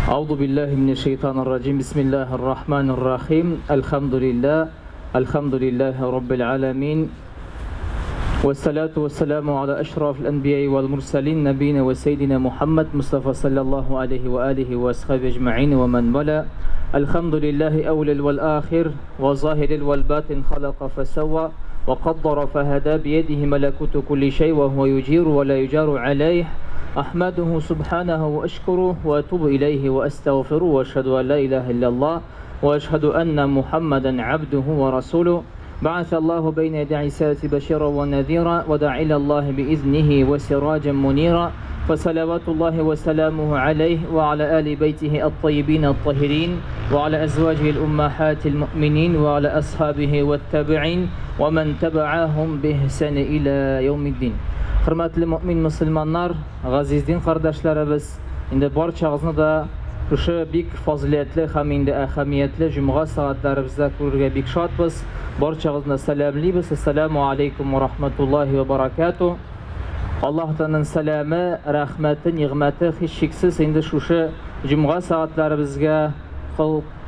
أعوذ بالله من الشيطان الرجيم. بسم الله الرحمن الرحيم. الحمد لله، الحمد لله رب العالمين، والصلاة والسلام على أشرف الأنبياء والمرسلين، نبينا وسيدنا محمد مصطفى صلى الله عليه وآله وأصحابه أجمعين ومن والاه. الحمد لله أول والآخر وظاهر والباطن، خلق فسوى وقدر فهدى، بيده ملكوت كل شيء وهو يجير ولا يجار عليه. أحمده سبحانه وأشكره وأتوب إليه وأستغفره، وأشهد أن لا إله إلا الله وأشهد أن محمدا عبده ورسوله. بعث الله بين يدي عيسى بشيرا ونذيرا ودعا إلى الله بإذنه وسراجا منيرا، فصلوات الله وسلامه عليه وعلى آل بيته الطيبين الطاهرين وعلى أزواجه الأمهات المؤمنين وعلى أصحابه والتابعين ومن تبعهم بإحسان إلى يوم الدين. Хөрмәтле мөмин мөселманнар, газиз дин кардәшләребез, инде барчагызны да шушы бик фазиләтле һәм инде әһәмиятле җомга сәгатьләребездә күрергә бик шатбыз. Барчагызны сәламлибез. Ассаламу алейкум ва рахматуллахи ва баракату. Аллаһтаның сәламе, рәхмәте, нигъмәте һичшиксез инде шушы җомга сәгатьләребезгә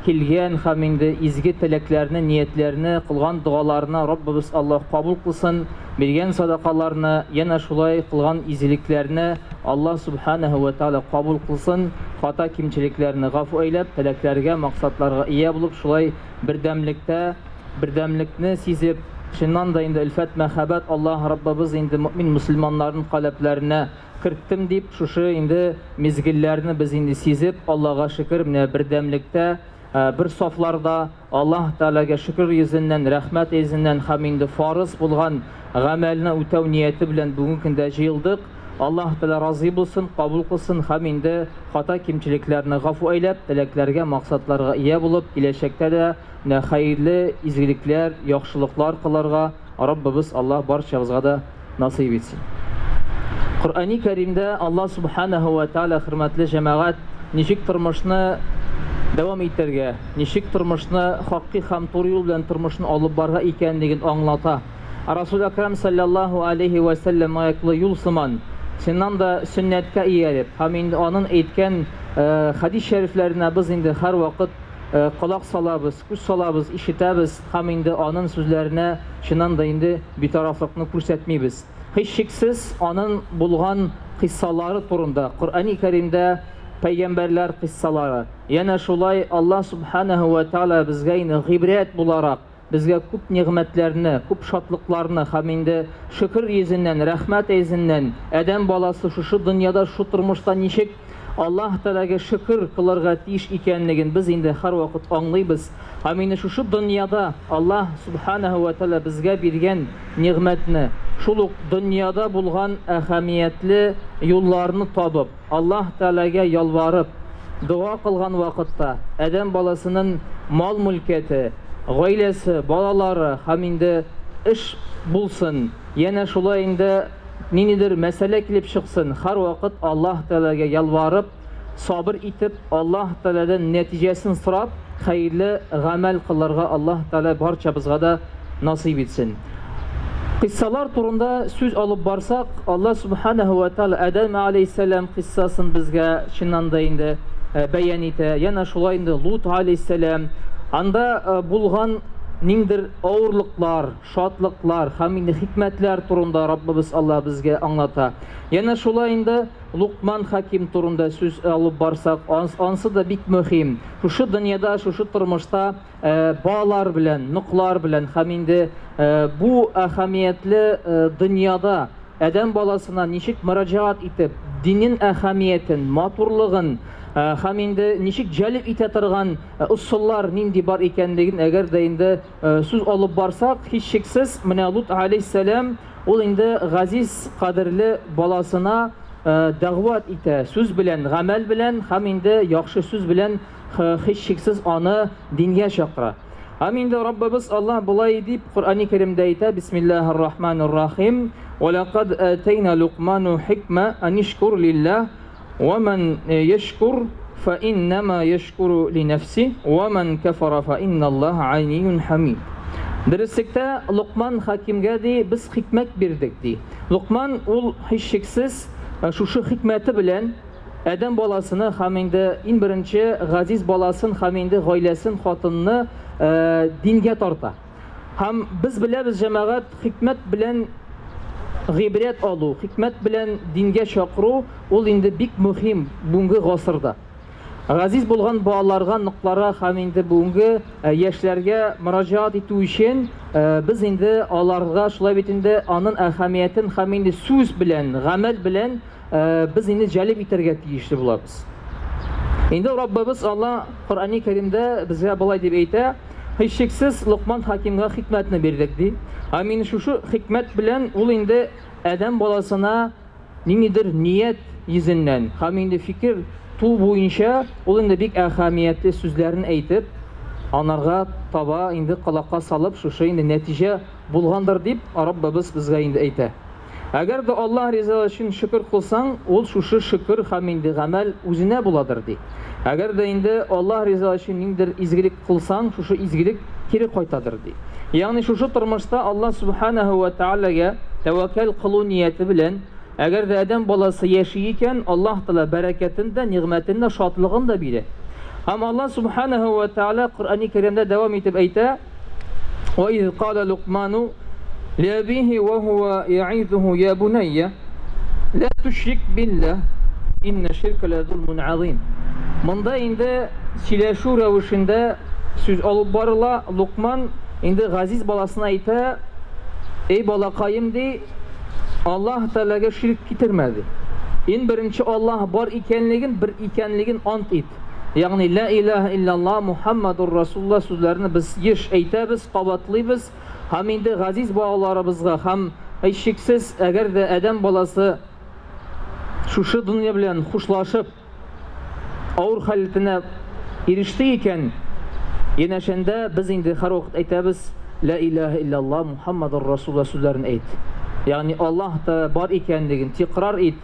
килгән һәм инде изге теләкләрне, ниятләрне, кылган догаларны Раббыбыз Аллаһ кабул кылсын, биргән садакаларны, янә шулай кылган изгелекләрне Аллаһ субханаһу ва тааля кабул кылсын, хата кимчелекләрне гафу әйләп, теләкләргә, максатларга ия булып, шулай бердәмлектә, бердәмлекне сизеп, чыннан да инде өлфәт, мәхәббәт Аллаһ Раббыбыз инде мөмин мөселманнарның каләпләренә керттем дип, шушы инде мизгелләрне без инде сизеп, Аллаһга шөкер, менә бердәмлектә, бер сафларда Аллаһ Тәгаләгә шөкер йөзеннән, рәхмәт йөзеннән һәм инде фарыз булган гамәлне үтәү нияте белән бүгенге көндә җыелдык. Аллаһ Тәгалә разый булсын, кабул кылсын һәм инде хата кимчелекләрне гафу әйләп, теләкләргә, максатларга ия булып, киләчәктә дә менә хәерле изгелекләр, яхшылыклар кылырга Раббыбыз Аллаһ барчабызга да насыйп итсен. Коръәни Кәримдә Аллаһ субханаһу ва тааля, хөрмәтле җәмәгать, ничек тормышны дәвам итәргә, ничек тормышны хакый һәм туры юл белән тормышны алып барырга икәнлеген аңлата. Расул Акрам саллаллаһу алейхи ва саллям аяклы юл сыман, чыннан да сөннәткә ияреп, һәм инде аның әйткән хадис шәрифләренә без инде һәрвакыт колак салабыз, күз салабыз, ишетәбез һәм инде аның сүзләренә чыннан да инде битарафлыкны күрсәтмибез. Һичшиксез аның булган кыйссалары турында Коръәни Кәримдә пәйгамбәрләр кыйссалары, янә шулай Аллаһ субханаһу ва тааля безгә инде гыйбрәт буларак, безгә күп нигъмәтләрне, күп шатлыкларны һәм инде шөкер йөзеннән, рәхмәт йөзеннән адәм баласы шушы дөньяда, шу тормышта ничек Аллаһ Тәгаләгә шөкер кылырга тиеш икәнлеген без инде һәрвакыт аңлыйбыз. Һәм инде шушы дөньяда Аллаһ субханаһу ва тааля безгә биргән нигъмәтне, шул ук дөньяда булган әһәмиятле юлларны табып, Аллаһ Тәгаләгә ялварып, дога кылган вакытта адәм баласының мал мөлкәте, гаиләсе, балалары һәм инде эш булсын, янә шулай инде ниндидер мәсьәлә килеп чыксын, һәрвакыт Аллаһ Тәгаләгә ялварып, сабыр итеп, Аллаһ Тәгаләдән нәтиҗәсен сорап, хәерле гамәл кылырга Аллаһ Тәгалә барчабызга да насыйп итсен. Кыйссалар турында сүз алып барсак, Аллаһ субханаһу ва тааля Адәм алейһиссәлам кыйссасын безгә чыннан да инде бәян итә. Янә шулай инде Лут алейһиссәлам, анда булган ниндидер авырлыклар, шатлыклар һәм инде хикмәтләр турында Раббыбыз Аллаһ безгә аңлата. Янә шулай инде Лукман хаким турында сүз алып барсак, ансы да бик мөһим. Шушы дөньяда, шушы тормышта балалар белән, ныклар белән һәм инде бу әһәмиятле дөньяда адәм баласына ничек мөрәҗәгать итеп, диннең әһәмиятен, матурлыгын һәм инде ничек җәлеп итә торган ысуллар нинди бар икәнлеген әгәр дә инде сүз алып барсак, һичшиксез менә Лут алейһиссәлам ул инде газиз, кадерле баласына дәгъват итә, сүз белән, гамәл белән һәм инде яхшы сүз белән һичшиксез аны дингә чакыра. Һәм инде Раббыбыз Аллаһ болай дип Коръәни Кәримдә әйтә: Бисмиллаһир Рахманир Рахим. Ва лақад атайна Лукману хикма ан ишкур лиллаһ ва ман яшкур фа иннама яшкуру ли нафси ва ман кафара фа инналлаһа ганиюн хамид. Дөреслектә Лукман хакимгә ди без хикмәт бирдек ди. Лукман ул һичшиксез шушы хикмәте белән адәм баласыны һәм инде иң беренче газиз баласын һәм инде гаиләсен, хатынны дингә тарта. Һәм без беләбез, җәмәгать, хикмәт белән гыйбрәт алу, хикмәт белән дингә чакыру ул инде бик мөһим бүгенге гасырда. Газиз булган балаларга, ныкларга һәм инде бүгенге яшьләргә мөрәҗәгать итү өчен без инде аларга шулай бит инде аның әһәмиятен һәм инде сүз белән, гамәл белән без инде җәлеп итәргә тиешле булабыз. Инде Раббыбыз Алла Коръәни Кәримдә безгә болай дип әйтә: "Һичшиксез Лукман хакимгә хикмәтне бирдек", ди. Амин, шушы хикмәт белән ул инде адәм баласына ниндидер ният йөзеннән һәм инде фикер туу буенча ул инде бик әһәмиятле сүзләрен әйтеп, анарга таба инде колакка салып, шушы инде нәтиҗә булгандыр дип Раббыбыз безгә инде әйтә. Әгәр дә Аллаһ ризалыгы өчен шөкер кылсаң, ул шушы шөкер һәм инде гамәл үзенә буладыр, ди. Әгәр дә инде Аллаһ ризалыгы өчен ниндидер изгелек кылсаң, шушы изгелек кире кайтадыр, ди. Ягъни шушы тормышта Аллаһ субханаһу ва таалагә тәвәккәл кылу нияте белән, әгәр дә адәм баласы яши икән, Аллаһ Тәгалә бәрәкәтен дә, нигъмәтен дә, шатлыгын да бирә. Һәм Аллаһ субханаһу ва тааля Коръәни Кәримдә дәвам итеп әйтә: "Ва из кала Лукману лиабихи ва хуа яизуху я бунайя ла тушрик биллах инна ширка ла зулмун азим". Монда инде сөйләшү рәвешендә сүз алып барыла. Лукман инде газиз баласына әйтә: "Эй балакаем, ди, Аллаһ Тәгаләгә ширк китермә, ди. Иң беренче Аллаһ бар икәнлеген, бер икәнлеген ант ит. Ягъни ла илаһа иллаллаһ Мухаммадур Расулуллаһ сүзләрен без еш әйтәбез, кабатлыйбыз. Һәм инде газиз балаларыбызга һәм һичшиксез, әгәр дә адәм баласы шушы дөнья белән хушлашып, авыр халәтенә иреште икән, янәшәндә без инде һәрвакыт әйтәбез: "Ла илаһа иллаллаһ Мухаммадур Расулуллаһ" сүзләрен әйт. Ягъни Аллаһ та бар икәнлеген тикрар ит,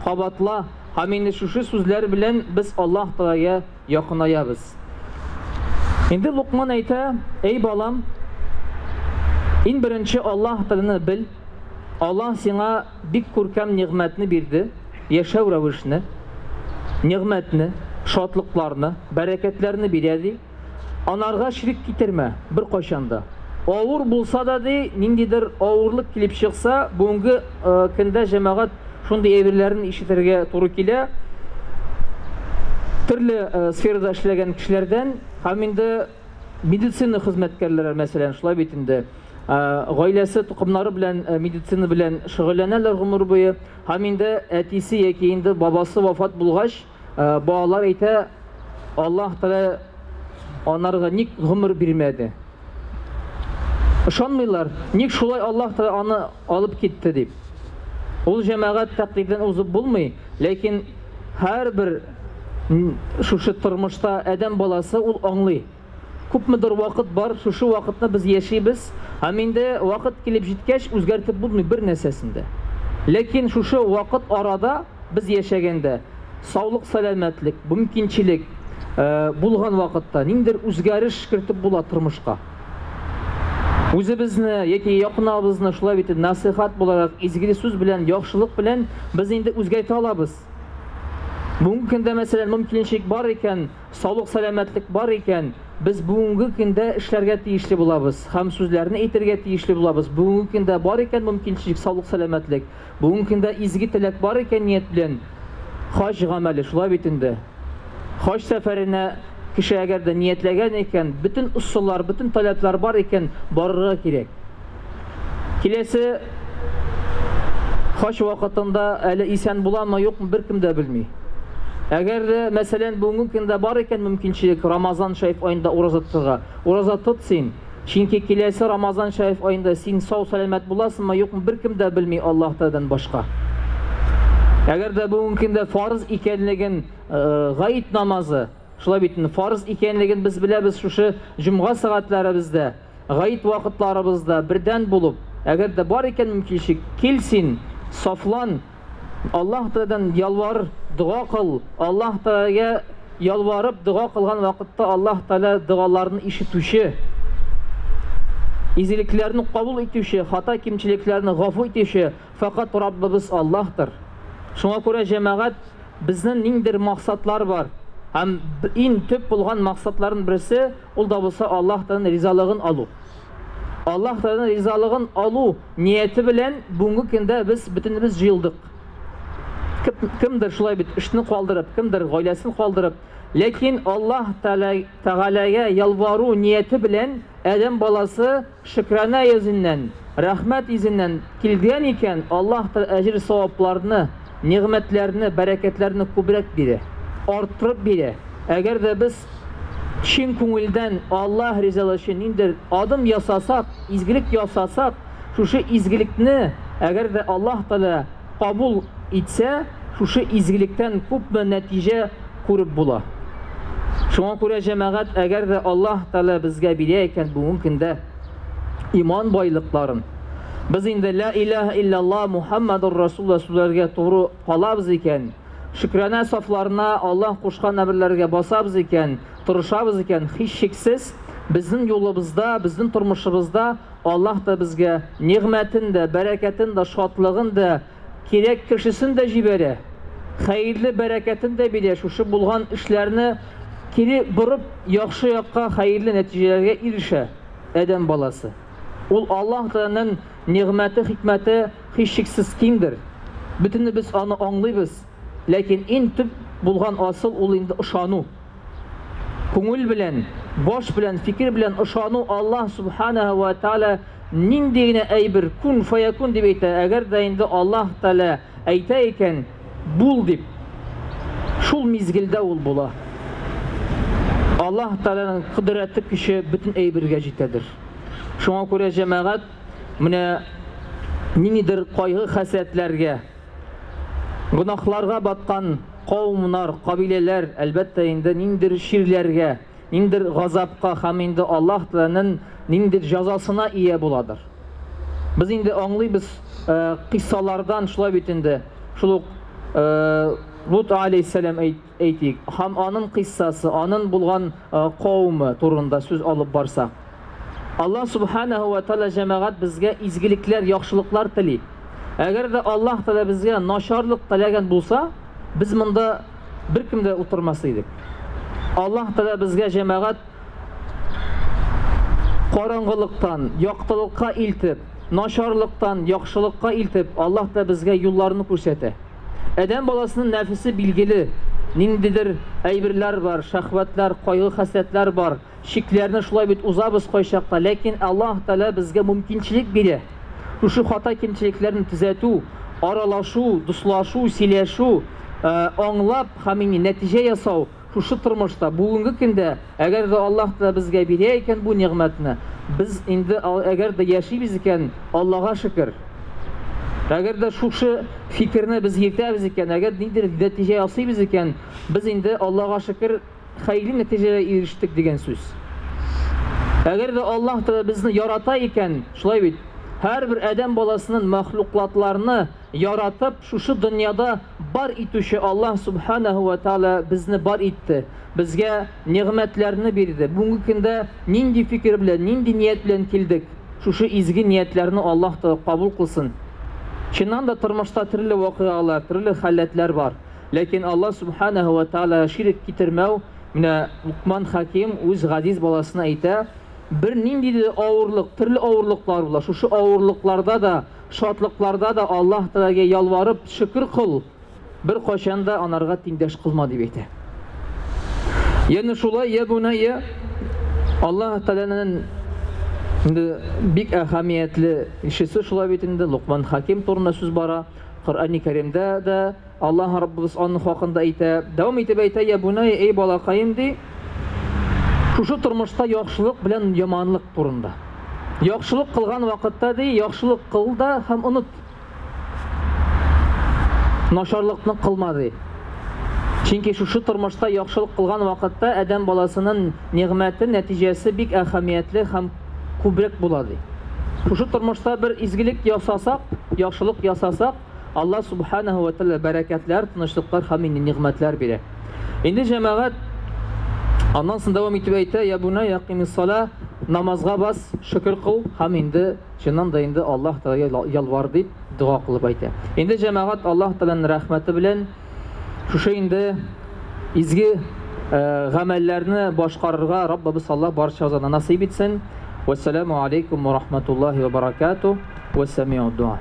кабатла. Һәм инде шушы сүзләр белән без Аллаһ Тәгаләгә якынаябыз. Инде Лукман әйтә: "Эй балам, иң беренче Аллаһ Тәгаләне бел. Аллаһ сиңа бик күркәм нигъмәтне бирде, яшәү рәвешне, нигъмәтне, шатлыкларны, бәрәкәтләрне бирә, ди. Анарга ширк китермә бер кайчан да. Авыр булса да, ди, ниндидер авырлык килеп чыкса, бүгенге көндә җәмәгать шундый әйберләрен ишетергә туры килә. Төрле сферада эшләгән кешеләрдән һәм инде медицина хезмәткәрләре, мәсәлән, шулай бит инде, гаиләсе, токымнары белән медицина белән шөгыльләнәләр гомер буе. Һәм инде әтисе яки инде бабасы вафат булгач, балалар әйтә: Аллаһ Тәгалә анарга ник гомер бирмәде? Ышанмыйлар, ник шулай Аллаһ Тәгалә аны алып китте дип. Ул җәмәгать тәкъдирдән узып булмый, ләкин һәрбер шушы тормышта адәм баласы ул аңлый. Күпмедер вакыт бар, шушы вакытны без яшибез, һәм инде вакыт килеп җиткәч, үзгәртеп булмый бер нәрсәсен дә. Ләкин шушы вакыт арада без яшәгәндә, саулык, сәламәтлек, мөмкинчелек булган вакытта ниндидер үзгәреш кертеп була тормышка. Үзебезне яки якыннарыбызны шулай бит насыйхат буларак, изгеле сүз белән, яхшылык белән без инде үзгәртә алабыз. Бүгенге көндә, мәсәлән, мөмкинчелек бар икән, саулык, сәламәтлек бар икән, без бүгенге көндә эшләргә тиешле булабыз һәм сүзләрне әйтергә тиешле булабыз. Бүгенге көндә бар икән мөмкинчелек, саулык, сәламәтлек, бүгенге көндә изге теләк бар икән, ният белән хаҗ гамәле, шулай бит инде. Хаҗ сәфәренә кеше әгәр дә ниятләгән икән, бөтен ысуллар, бөтен таләпләр бар икән, барырга кирәк. Киләсе хаҗ вакытында әле исән буламы, юкмы, беркем дә белми. Әгәр дә, мәсәлән, бүгенге көндә бар икән мөмкинчелек Рамазан шәриф аенда ураза тотарга, ураза тот син. Чөнки киләсе Рамазан шәриф аенда син сау сәламәт буласыңмы, юкмы, беркем дә белми Аллаһ Тәгаләдән башка. Әгәр дә бүгенге көндә фарыз икәнлеген гаит намазы, шулай бит, фарыз икәнлеген без беләбез шушы җомга сәгатьләребездә, гаит вакытларыбызда бердән булып, әгәр дә бар икән мөмкинчелек, кил син, сафлан, Аллаһ Тәгаләдән ялвар, дога кыл. Аллаһ Тәгаләгә ялварып дога кылган вакытта Аллаһ Тәгалә догаларны ишетүче, изгелекләрне кабул итүче, хата кимчелекләрне гафу итүче фәкать Раббыбыз Аллаһтыр. Шуңа күрә җәмәгать Безнең ниндидер максатлар бар. Һәм иң төп булган максатларның берсе, ул да булса Аллаһ Тәгаләнең ризалыгын алу. Аллаһ Тәгаләнең ризалыгын алу нияте белән бүгенге көндә без бөтенебез җыелдык. Кемдер шулай бит эшне калдырып, кемдер гаиләсен калдырып, ләкин Аллаһ Тәгаләгә ялвару нияте белән адәм баласы шөкрана йөзеннән, рәхмәт йөзеннән килгән икән, Аллаһ Тәгалә әҗер-савапларны, нигъмәтләрне, бәрәкәтләрне күбрәк бирә, арттырып бирә. Әгәр дә без чын күңелдән Аллаһ ризалыгы өчен ниндидер адым ясасак, изгелек ясасак, шушы изгелекне әгәр дә Аллаһ Тәгалә кабул итсә, шушы изгелектән күпме нәтиҗә күреп була. Шуңа күрә, җәмәгать, әгәр дә Аллаһ Тәгалә безгә бирә икән бүгенге көндә иман байлыкларын, без инде Ла илаһа илляллаһ Мухаммадур Расулуллаһ сүзләргә туры калабыз икән, шөкрана сафларына Аллаһ кушкан әмерләргә басабыз икән, тырышабыз икән, һичшиксез, безнең юлыбызда, безнең тормышыбызда Аллаһ та безгә нигъмәтен дә, бәрәкәтен дә, шатлыгын да, кирәк кешесен дә җибәрә, хәерле бәрәкәтен дә бирә, шушы булган эшләрне кире борып, яхшы якка, хәерле нәтиҗәләргә ирешә адәм баласы. Ул Аллаһ Тәгаләнең нигъмәте, хикмәте һичшиксез киңдер. Бөтенебез аны аңлыйбыз. Ләкин иң төп булган асыл ул инде ышану. Күңел белән, баш белән, фикер белән ышану Аллаһ Субханаһу ва Тааля нинди генә әйбер кун фаякун дип әйтә, әгәр дә инде Аллаһ Тааля әйтә икән, бул дип, шул мизгелдә ул була. Аллаһ Тааляның кодрәте көче бөтен әйбергә җитәдер. Шуңа күрә җәмәгать менә ниндидер кайгы-хәсрәтләргә, гөнаһларга баткан кавымнар, кабиләләр, әлбәттә инде, ниндидер чирләргә, ниндидер газапка һәм инде Аллаһ Тәгаләнең ниндидер җәзасына ия буладыр. Без инде аңлыйбыз кыйссалардан, шулай бит инде, шул ук Лут алейһиссәлам әйтик, һәм аның кыйссасы, аның булган кавымы турында сүз алып барсак. Аллаһ Субханаһу ва Тааля җәмәгать безгә изгелекләр, яхшылыклар тели. Әгәр дә Аллаһ Тааля безгә начарлык теләгән булса, без монда беркем дә утырмас идек. Аллаһ Тааля безгә җәмәгать караңгылыктан яктылыкка илтеп, начарлыктан яхшылыкка илтеп, Аллаһ Тааля безгә юлларны күрсәтә. Адәм баласының нәфесе билгеле, ниндидер әйберләр бар, шәһвәтләр, кайгы-хәсрәтләр бар. Чикләрне шулай бит узабыз кайчакта, ләкин Аллаһ Тәгалә безгә мөмкинчелек бирә. Шушы хата-кимчелекләрне төзәтү, аралашу, дуслашу, сөйләшү, аңлап һәм инде нәтиҗә ясау шушы тормышта, бүгенге көндә, әгәр дә Аллаһ Тәгалә безгә бирә икән бу нигъмәтне, без инде әгәр дә яшибез икән, Аллага шөкер. Әгәр дә шушы фикерне без йөртәбез икән, әгәр ниндидер нәтиҗә ясыйбыз икән, без инде Аллага шөкер, хәерле нәтиҗәгә ирештек дигән сүз. Әгәр дә Аллаһ Тәгалә безне ярата икән, шулай бит, һәрбер адәм баласының мәхлуклатларны яратып, шушы дөньяда бар итүче Аллаһ Субханаһу ва Тәгалә безне бар итте, безгә нигъмәтләрне бирде. Бүгенге көндә нинди фикер белән, нинди ният белән килдек, шушы изге ниятләрне Аллаһ Тәгалә кабул кылсын. Чыннан да тормышта төрле вакыйгалар, төрле халәтләр бар. Ләкин Аллаһ Сүбхәнәһү вә Тәгаләгә ширк китермәү, менә Лукман Хәким үз газиз баласына әйтә, бер нинди дә авырлык, төрле авырлыклар була, шушы авырлыкларда да, шатлыкларда да Аллаһ Тәгаләгә ялварып, шөкер кыл, беркайчан да анарга тиңдәш кылма, дип әйтә. Янә шулай, я бунайя, Аллаһ Тәгаләнең инде бик әһәмиятле кешесе шулай бит инде, Лукман Хәким турында сүз бара, Коръәни Кәримдә дә Аллаһ Раббыбыз аның хакында әйтә. Дәвам итеп әйтә, Я бунай, эй балакаем, ди, шушы тормышта яхшылык белән яманлык турында. Яхшылык кылган вакытта, ди, яхшылык кыл да һәм оныт. Начарлыкны кылма, ди. Чөнки шушы тормышта яхшылык кылган вакытта адәм баласының нигъмәте, нәтиҗәсе бик әһәмиятле һәм күбрәк була, ди. Шушы тормышта бер изгелек ясасак, яхшылык ясасак, Аллаһ Субханаһу ва Тәгалә бәрәкәтләр, тынычлыклар һәм инде нигъмәтләр бирә. Инде җәмәгать аннан соң дәвам итеп әйтә, Я бунайя акимис-сала, намазга бас, шөкер кыл һәм инде чыннан да инде Аллаһ Тәгаләгә ялвар дип дога кылып әйтә. Инде җәмәгать Аллаһ Тәгаләнең рәхмәте белән Шушы инде изге гамәлләрне башкарырга Раббыбыз Аллаһ барчабызга насыйп итсен. Вассаламу алейкум ва рахматуллахи ва баракатуh. Вассамиу дуа.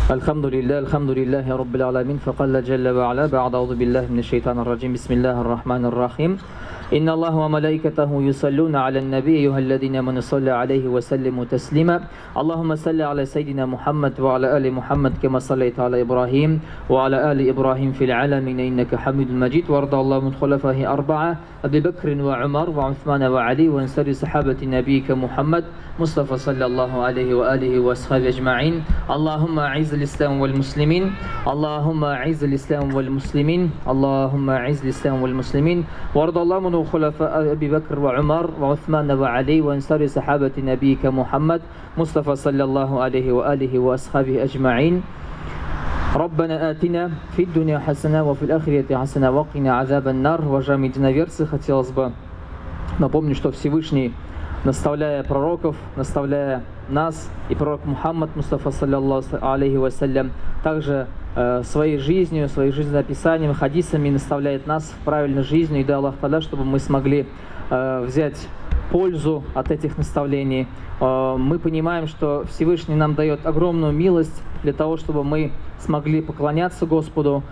الحمد لله الحمد لله رب العالمين فقال جل وعلا بعد أعوذ بالله من الشيطان الرجيم بسم الله الرحمن الرحيم إن الله وملائكته يصلون على النبي أيها الذين آمنوا صلوا عليه وسلموا تسليما اللهم صل على سيدنا محمد وعلى آل محمد كما صليت على إبراهيم وعلى آل إبراهيم في العالمين إنك حميد مجيد وارض الله من خلفائه أربعة أبي بكر وعمر وعثمان وعلي وعن سائر صحابة نبيك محمد مصطفى صلى الله عليه وآله وأصحابه أجمعين اللهم أعز الإسلام والمسلمين اللهم أعز الإسلام والمسلمين اللهم أعز الإسلام والمسلمين وارض الله من خلفاء أبي بكر وعمر وعثمان وعلي وعن سائر صحابة نبيك محمد مصطفى صلى الله عليه وآله وأصحابه أجمعين ربنا آتنا في الدنيا حسنة وفي الآخرة حسنة وقنا عذاب النار. Уважаемые единоверцы, хотелось бы напомнить, что Всевышний, наставляя пророков, наставляя нас, и пророк Мухаммад Мустафа, саллаллаху алейхи вассалям, также своей жизнью, своим жизнеописанием, хадисами наставляет нас в правильную жизнь, и дай Аллах Та'аля, чтобы мы смогли взять пользу от этих наставлений. Мы понимаем, что Всевышний нам дает огромную милость для того, чтобы мы смогли поклоняться Господу,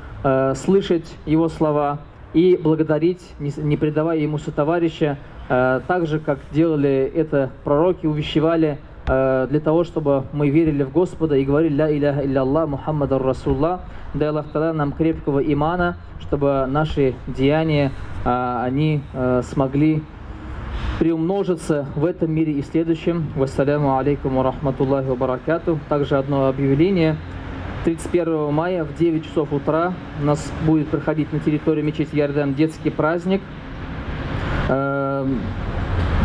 слышать Его слова и благодарить, не предавая Ему сотоварища, так же, как делали это пророки, увещевали для того, чтобы мы верили в Господа и говорили «Ля иляха илля Аллах, Мухаммадар Расулла». Дай Аллах Та'аля нам крепкого имана, чтобы наши деяния, они смогли приумножиться в этом мире и в следующем. Вассаляму алейкум ва рахматуллахи ва баракатух. Также одно объявление. 31 мая в 9 часов утра у нас будет проходить на территории мечети Ярдам детский праздник.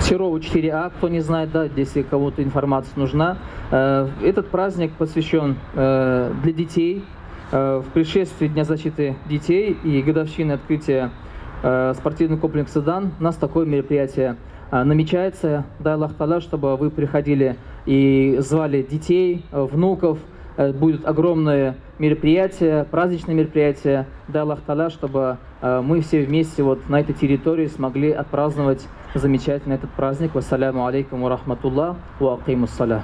Серова 4А, кто не знает, да, если кому-то информация нужна. Этот праздник посвящен для детей. В предшествии Дня защиты детей и годовщины открытия спортивного комплекса «Дан» у нас такое мероприятие намечается. Дай Аллах Та'аля, чтобы вы приходили и звали детей, внуков. Будут огромные мероприятия, праздничные мероприятия. Дай Аллах Та'аля, чтобы мы все вместе вот на этой территории смогли отпраздновать замечательно этот праздник. Вассаляму алейкум ва рахматуллах ва акимус салях.